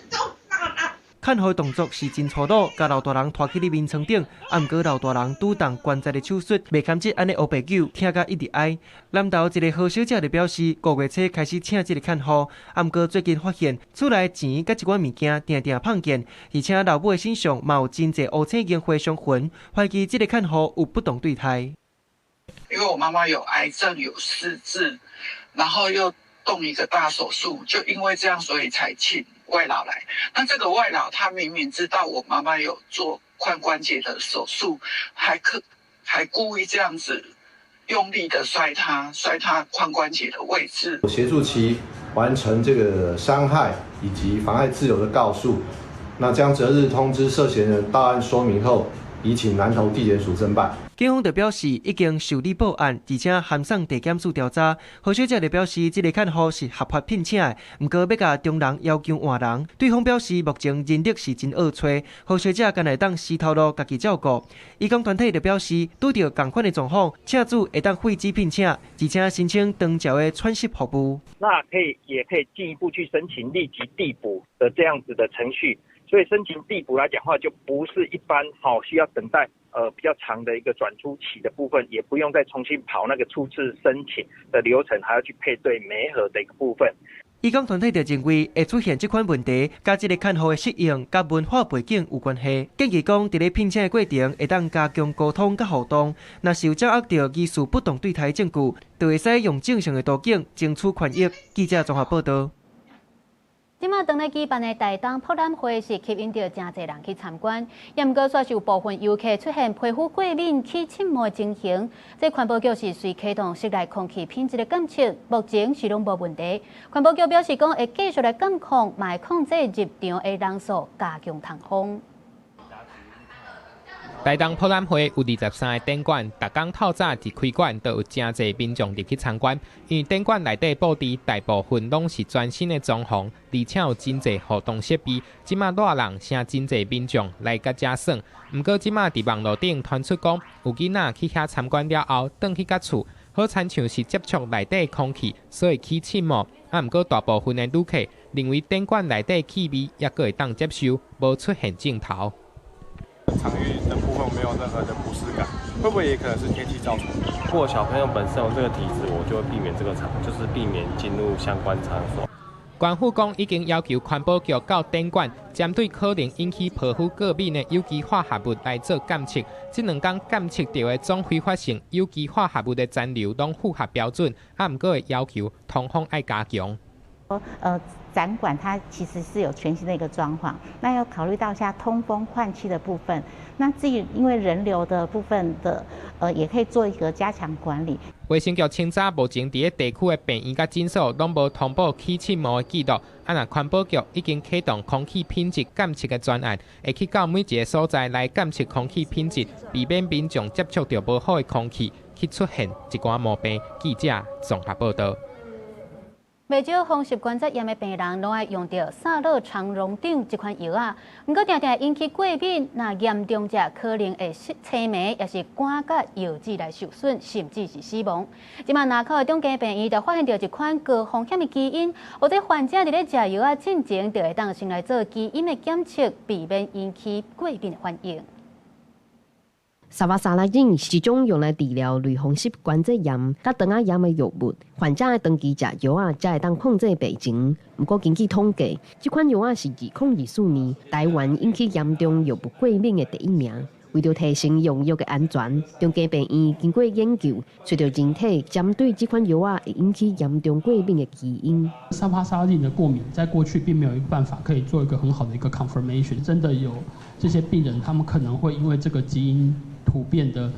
創啥啦？看護動作是真粗魯，共老大人拖去咧眠床頂，啊，毋過老大人拄動關節的手術，袂堪得按呢烏白扭，疼甲一直哀。南投一个何小姐就表示，5月初開始請這个看護，啊，毋過最近發現厝內錢佮一寡物件定定放見，而且老母的身上嘛有真濟烏青櫻花傷痕，懷疑這个看護有不當對待。因為我媽媽有癌症，有失智，然後又動一個大手術，就因為這樣，所以才請外勞來。那這個外勞他明明知道我媽媽有做髖關節的手術，還故意這樣子用力的摔他，摔他髖關節的位置。我協助其完成這個傷害以及妨礙自由的告訴，那將擇日通知涉嫌人到案說明後，移請南投地檢署偵辦。警方就表示已經受理報案，而且函送地檢署調查。何小姐就表示，這個看護是合法聘請的，毋過欲共中人要求換人。對方表示目前人力是真惡揣，何小姐敢會當死頭路家己照顧。義工團體就表示，拄著仝款的狀況，請主會當廢止聘請，而且申請長照的喘息服務。那可以，也可以進一步去申請立即遞補的這樣子的程序。所以申請遞補來講話，就不是一般好需要等待比較長的一個轉出期的部分，也不用再重新跑那個初次申請的流程，還要去配對媒合的一個部分。義工團體就認為會出現這款問題，佮這个看護的適應佮文化背景有關係。建議講，佇咧聘請的過程會當加強溝通佮互動，若是有掌握著疑似不當對待證據，就會使用正常的途徑爭取權益。記者綜合報導。這馬當咧舉辦的台東博覽會是吸引著誠濟人去參觀，也毋過煞是有部分遊客出現皮膚過敏、起刺毛的情形。這環保局是隨啟動室內空氣品質的監測，目前是攏無問題。環保局表示講會繼續來監控，嘛會控制入場的人數，加強通風。台東博覽會有23个展館，逐工透早一開館，就有誠濟民眾入去參觀。因為展館內底布置大部分攏是全新的裝潢，而且有真濟互動設備。這馬熱人，誠真濟民眾來佮遮耍。毋過這馬佇網路頂傳出講，有囡仔去遐參觀了後，轉去到厝，好親像是接觸內底空氣，所以起刺毛。啊，毋過大部分的旅客認為展館內底氣味猶閣會當接受，無出現症頭。場域的部分沒有任何的不適感，會不會也可能是天氣造成的？如果小朋友本身有這個體質，我就會避免這個場，就是避免進入相關場所。縣府講已經要求環保局到展館，針對可能引起皮膚過敏的有機化合物來做檢測。這兩工檢測著的總揮發性有機化合物的殘留攏符合標準，啊，毋過會要求通風愛加強。展館它其實是有全新的一個裝潢，那要考慮到下通風換氣的部分。那至於因為人流的部分的，也可以做一個加強管理。衛生局清查目前佇咧地區的病院佮診所攏無通報起刺毛的記錄。啊，若環保局已經啟動空氣品質監測的專案，會去到每一个所在來監測空氣品質，避免民眾接觸著無好的空氣，去出現一寡毛病。記者綜合報導。袂少風濕關節炎的病人攏愛用著薩樂腸溶錠這款藥仔，毋過定定引起過敏，若嚴重者可能會青盲，抑是肝佮藥脂來受損，甚至是死亡。這馬林口的長庚病院就發現著一款高風險的基因，或者患者佇咧食藥仔進前，就會當先來做基因的檢測，避免引起過敏的反應。沙巴沙拉鈉是一種用來治療類風濕關節炎佮腸仔炎的藥物，患者愛長期食藥仔，才會當控制病情。毋過根據統計，這款藥仔是2024年台灣引起嚴重藥物過敏的第一名。為著提升用藥的安全，長庚病院經過研究，揣著人體針對這款藥仔會引起嚴重過敏的基因。沙巴沙拉的過敏，在過去並沒有一個辦法可以做一個很好的一個 confirmation。真的有這些病人，他們可能會因為這個基因突變的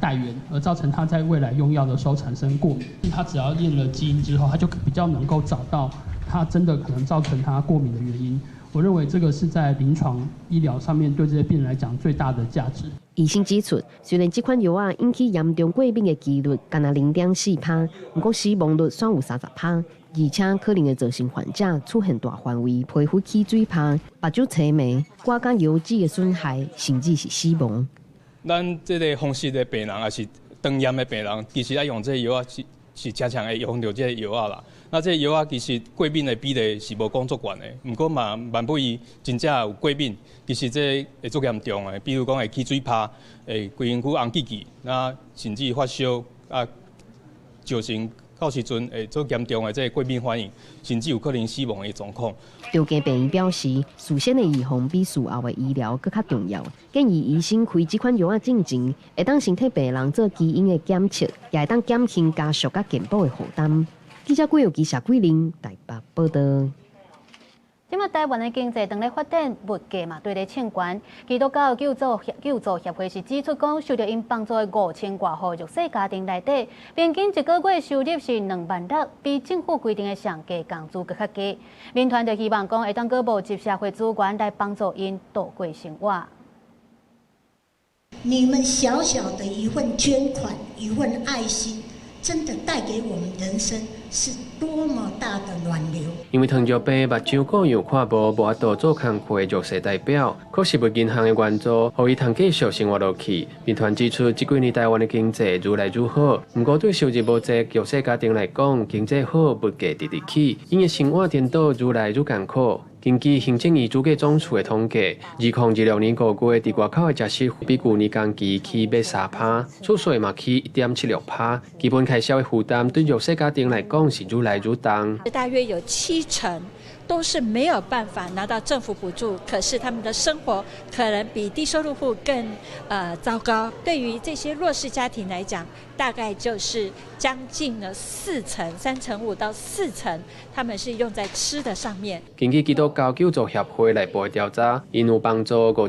帶原，而造成他在未來用藥的時候產生過敏。他只要驗了基因之後，他就比較能夠找到他真的可能造成他過敏的原因。我認為這個是在臨床醫療上面對這些病人來講最大的價值。醫生指出，雖然這款藥仔引起嚴重過敏的幾率干焦0.4趴，毋過死亡率煞有30趴，而且可能會造成患者出現大範圍皮膚起水泡、目睭青盲、肝佮腰子的損害，甚至是死亡。咱這個風濕的病人，抑是腸炎的病人，其實愛用這个藥仔是常常會用著這个藥仔啦。那這个藥仔其實過敏的比例是無講足懸的，毋過嘛萬不伊真正有過敏，其實這會足嚴重的，比如講會起水泡，會規身軀紅記記，那甚至發燒啊，造成到時陣會足嚴重的這个過敏反應，甚至有可能死亡的狀況。長庚病院表示，事先的預防比事後的醫療閣較重要。建議醫生開這款藥仔進前，會當先替病人做基因的檢測，也會當減輕家屬佮健保的負擔。記者郭玉基、謝桂玲台北報導。這馬台灣的經濟當咧發展，物價嘛綴咧衝懸。基督教救助協會是指出講，受著𪜶幫助的5000外戶弱勢家庭內底，平均一個月收入是2萬6，比政府規定的上低工資閣較低。民團就希望講，會當閣募集社會資源來幫助𪜶度過生活。你們小小的一份捐款，一份愛心，真的帶給我們人生是多麼大的暖流。因為糖尿病目睭顧樣看無，無法度做工課的弱勢代表，可食物銀行的援助，予伊通繼續生活落去。民團指出，這幾年台灣的經濟愈來愈好，毋過對收入無濟弱勢家庭來講，經濟好，物價直直起，𪜶的生活顛倒愈來愈艱苦。根據行政院主計總處的統計，2026年5月佇外口的食食比舊年同期起欲3%，厝稅嘛起1.76%，基本開銷的負擔對弱勢家庭來講是愈來愈重。大約有70%都是沒有辦法拿到政府補助，可是他們的生活可能比低收入戶更糟糕。對於這些弱勢家庭來講，大概就是將近了4成、3.5成到4成，他們是用在吃的上面。根據基督教救助協會內部的調查，𪜶有幫助5465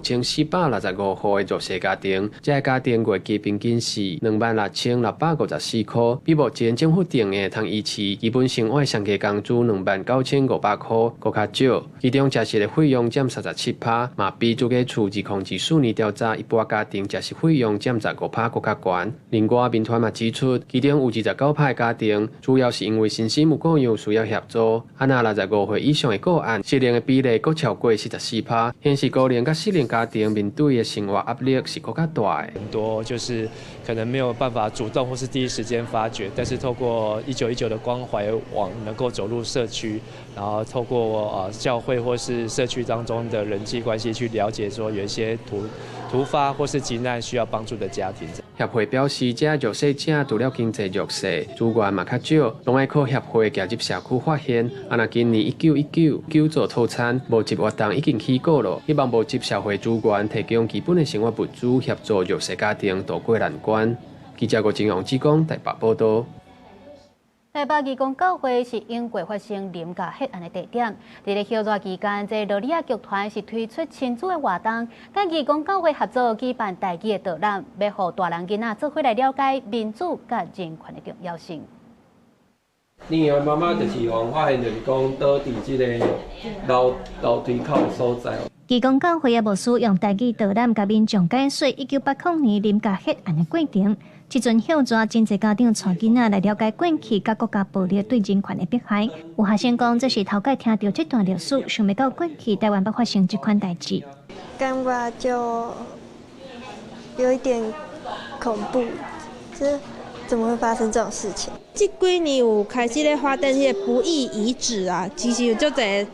戶的弱勢家庭，這个家庭月基平均是26,654塊，比目前政府定的通維持基本生活上低工資29,500塊閣較少。其中食食的費用佔37%，嘛比主計處2024年調查一般家庭食食費用佔15%閣較懸。另外，民團嘛指出，其中有29%的家庭，主要是因為身心有顧慮需要協助。啊，若65歲以上的個案，失能的比例閣超過44%，顯示高齡佮失能家庭面對的生活壓力是閣較大的。很多就是可能沒有辦法主動或是第一時間發覺，但是透過1919的關懷網能夠走入社區，然後透過教會或是社區當中的人際關係去了解，說有一些突發或是急難需要幫助的家庭。協會表示，這弱勢者除了經濟弱勢，資源嘛較少，攏愛靠協會行入社區發現。啊，若今年1919救助套餐募集活動已經起鼓咯，希望募集社會資源，提供基本的生活物資，協助弱勢家庭渡過難關。記者郭金陽志工台北報道。台北義工教會是英國發生林家血案的地點。佇咧休熱期間，這羅利亞劇團是推出親子的活動，佮義工教會合作舉辦台語的導覽，欲予大人囡仔做伙來了解民主佮人權的重要性。你的媽媽就是予人發現，就是講倒佇這个樓梯口的所在。義工教會的牧師用台語導覽，共民眾解說1980年林家血案的過程。這陣休熱，真濟家長帶囡仔來了解過去佮國家暴力對人權的迫害。有學生講，這是頭擺聽著這段歷史，想袂到過去台灣捌發生這款代誌。感覺就有一點恐怖，這怎麼會發生這種事情？這幾年有開始咧發展彼個不義遺址啊，其實有足濟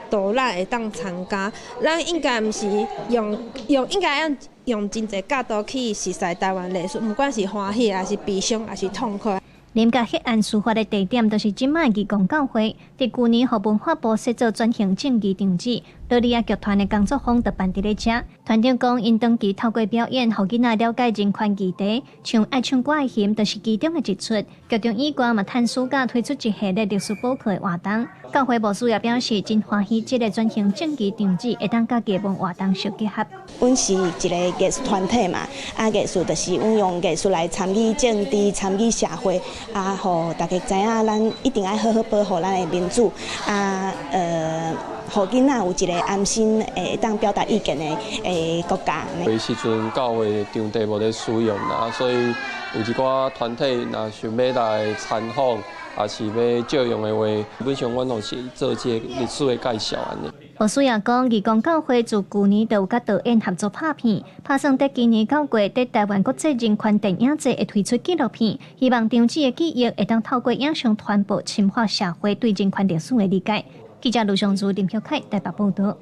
導覽會當參加，咱應該毋是用用應該用用真濟角度去熟悉台灣歷史，毋管是歡喜，抑是悲傷，抑是痛苦。林家血案事發的地點，就是這擺義工教會。佇舊年，予文化部設做轉型正義場址，羅利亞劇團的工作坊就辦佇咧遮。團長講，𪜶長期透過表演，予囡仔了解人權議題，像愛唱歌的熊，就是其中的一出。劇場以外嘛，趁暑假推出一系列歷史補課的活動。教會牧師也表示，真歡喜這个轉型正義場址會當佮藝文活動相結合。阮是一个藝術團體嘛，啊，藝術就是阮用藝術來參與政治、參與社會，啊，予大家知影，咱一定愛好好保護咱的民主，啊，予囡仔有一个安心會當表達意見的國家。彼時陣教會場地無咧使用啦，所以有一寡團體若想欲來參訪，抑是欲借用的話，基本上阮攏是做這个歷史的介紹按呢。牧師也講，義工教會自舊年就有佮導演合作拍片，拍算佇今年9月佇台灣國際人權電影節會推出紀錄片，希望場址的記憶會當透過影像傳播，深化社會對人權歷史的理解。記者盧尚如、林曉凱台北報道。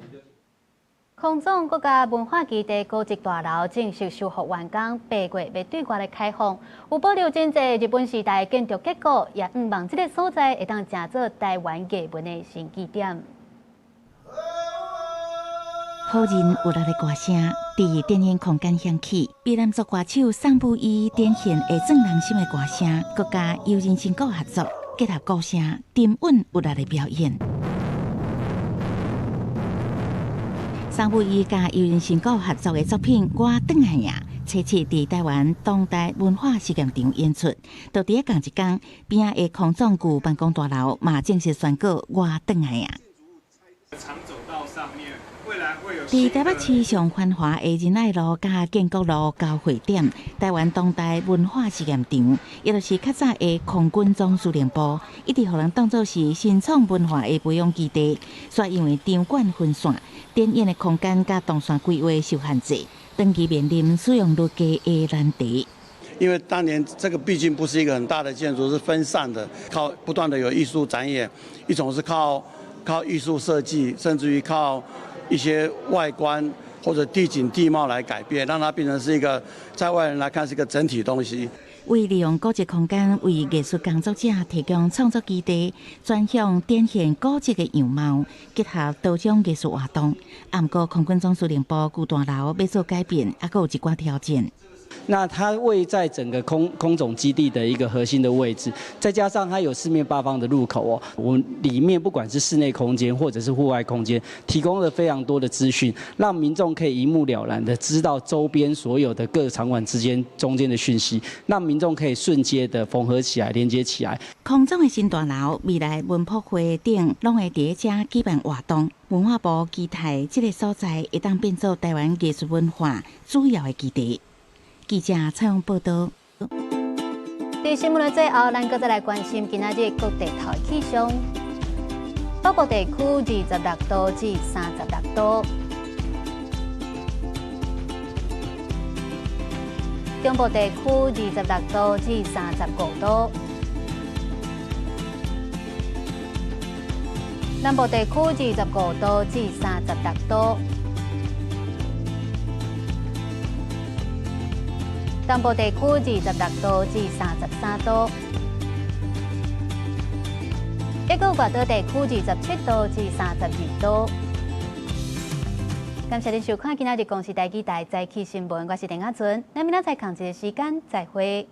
空總國家文化基地高級大樓正式修復完工，8月欲對外來開放，有保留真濟日本時代建築結構，也向望這个所在會當成做台灣藝文的新起點。好人有力的歌聲，佇電影空間響起，卑南族歌手宋武伊展現會轉人心的歌聲，閣佮悠人神鼓合作，結合鼓聲，沉穩有力的表演。宋武伊佮悠人神鼓合作的作品《我轉來呀》，初次佇台灣當代文化實驗場演出。就佇咧仝一工，邊仔的空總舊辦公大樓嘛正式宣告我轉來呀。長走道上面，未來會佇台北市上繁華的仁愛路佮建國路交匯點，台灣當代文化實驗場，也就是較早的空軍總司令部，一直予人當做是新創文化的培養基地。煞因為場館分散，展演的空間佮動線規劃受限制，長期面臨使用率低的難題。因為當年這個畢竟不是一個很大的建築，是分散的，靠不斷的有藝術展演，一種是靠藝術設計，甚至於靠一些外觀或者地景地貌來改變，讓它變成是一個在外人來看是一個整體東西。為利用古蹟空間為藝術工作者提供創作基地，專項展現古蹟的樣貌，結合多種藝術活動。毋過空軍總司令部舊大樓欲做改變，猶閣有一寡挑戰。那它位在整個空總基地的一個核心的位置，再加上它有四面八方的入口哦，我們裡面不管是室內空間或者是戶外空間，提供了非常多的資訊，讓民眾可以一目了然的知道周邊所有的各場館之間中間的訊息，讓民眾可以瞬間的縫合起來、連接起來。空總的新大樓未來文博會等攏會佇遮舉辦活動，文化部期待這個所在會當變做台灣藝術文化主要的基地。記者採訪報導。佇新聞的最後，咱閣再來關心今仔日各地頭的氣象。北部地區26度至36度，中部地區26度至35度，南部地區25度至36度。東部地區26度至33度，一個外島地區27度至32度。感謝您收看今仔日公視台語台早起新聞，我是陳亞純，咱明仔載仝一个時間再會。